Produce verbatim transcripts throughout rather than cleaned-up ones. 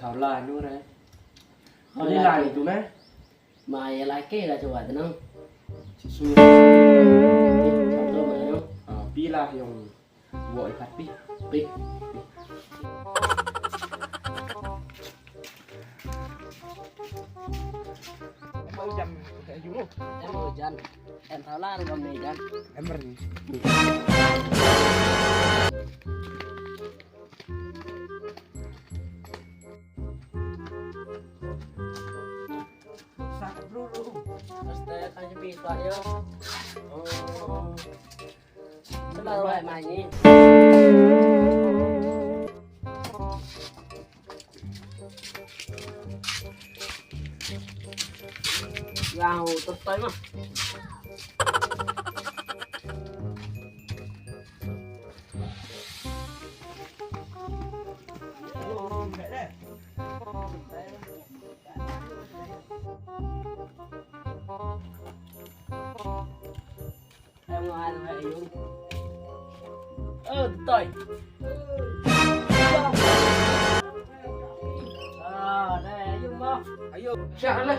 Tau la nu re. Ni la ni tu me. Ma ya la ke la coba tenang. Sisui. Satu mana? Ah, pila yang buat ikat pi. Pi. Mau jam jam. Em hujan. Em tau la ni kami jan. Em berni. Sakit dulu. Pasti akan jadi Pak ya. Oh. Selalu baik main ni. Yang terus time mah. Ơ, toi. Ah, dai, ayo mo. Ayo. Shah lah.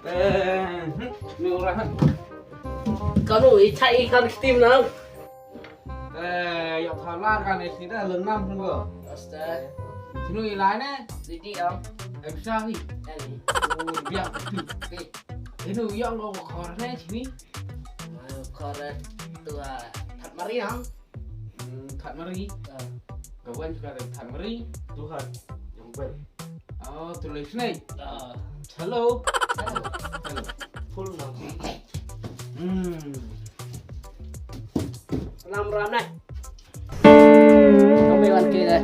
Eh, hmm, ni orang. Kanu, i chai i kan steam na. Eh, yok thalar kan i sida leng nam pun go. Astaga. Sinu i lai ne? Didi am. Em sa hi. Em. Oh, biang tu. Oke. Inu yok ngo khor ne sini. Khor tu, ah, That Mari am. Hmm, That Mari. Ah. Kawan juga ada That Mari. Tuhan yang ber. Oh, tulis ni. Ah. Hello. Hello. Hello. Full nang. Hmm. Nam ram ne. Kami wan ke ne.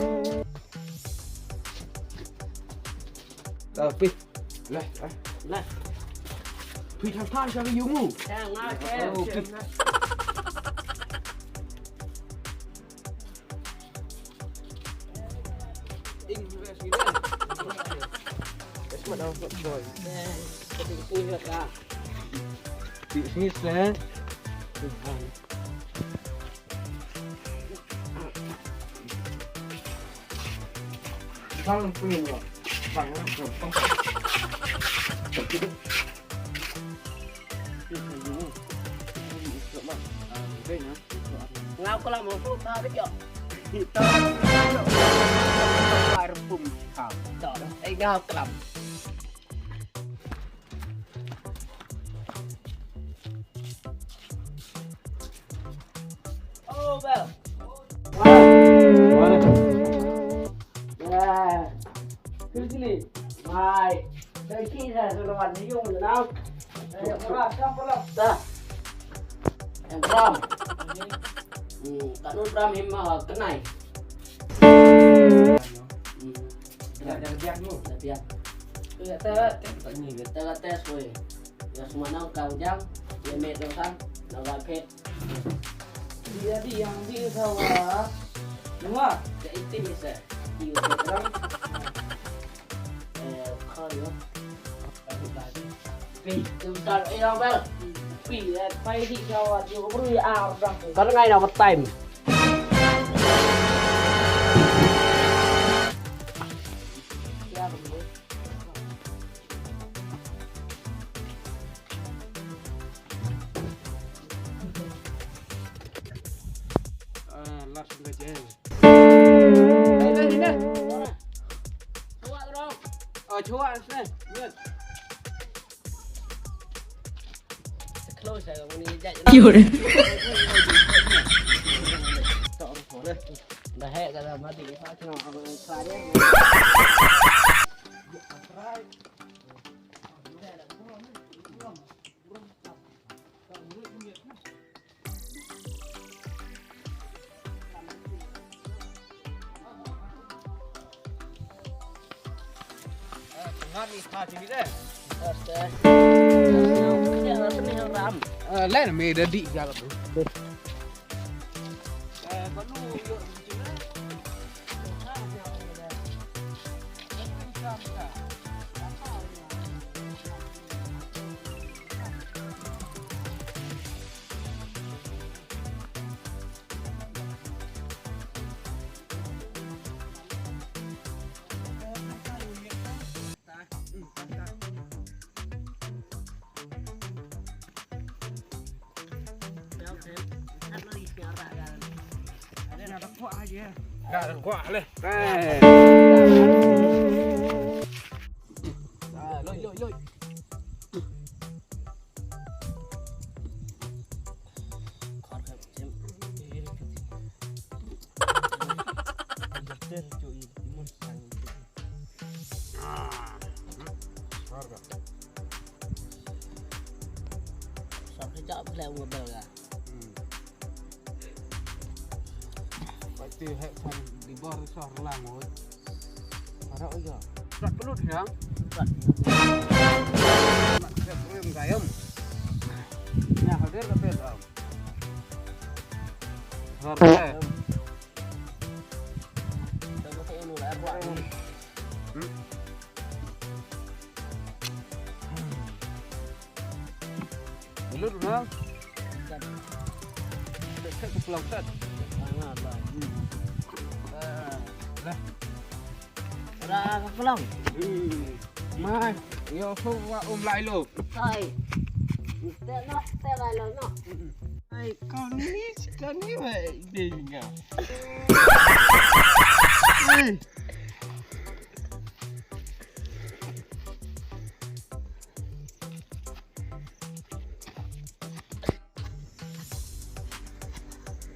Tapi Leh, leh. Leh. Phi thang thang sha ka ïung u. Thang nga ke. Oh, phi. Ing, ing, ing. Yes, madam, boy. Eh, kati sini ka. Ti sini seh. Ngau klam ko ka bit yo. Kita. Ai ngau klam. Oh, bel. Wah. Wah. Mai. Dai ki sa su lawan ni yung na. Dai, pula, sa, pula. Sa. Yang ram. Hmm, kat nun ram him, ah, kenai. Hmm. Dah, dah biak nu. Dah biak. Dah, dah, dah. Tak ni, dah. Dah, dah, dah, weh. Ya, semua nang kau jang. Ya, met tu kan. Nang lapet. Dia di yang di sawah. Dua. Ka itim isa. Di udah terang. Eh, kau ya. Pi, tu tar eh, yang bel. Pi, eh, pai di sawah, dia beri ah, orang tu. Kau ngai nama time. Ya, betul. Ah, last one aja. Eh, dah, sini. Cuak, bro. Oh, cuak, sini. Lihat. Close, saya punya jejak. Cute. Tak, orang mana? Dah hack, dah mati. Saya cuma orang terakhir. Ngat ni, ha, sini deh. Astaga. Ni ram. Eh, lain me dah di gal tu. Eh, baru yuk. Kwah aja. Dah, kwah leh. Ah, loi, loi, loi. Sor ka. Sor ka jap leh u bel ka. Hmm. Pati hek san di bor sor lang oi. Para oi ya. Prat pelut ya. Prat. Mak kep rim gayam. Nya hadir ka pet am. Sor ka. Dah masuk anu lah, buat ni. Hmm. Mulut udah. Set, set, set, pulang, set. Ah, lah. Hmm. Ah. Lah. Ora ka pulang. Hmm. Mai, yo ho wa um lai lo. Hai. Te no, te lai lo no. Hmm. Hai, kau ni, kau ni, wei, ding. Hai.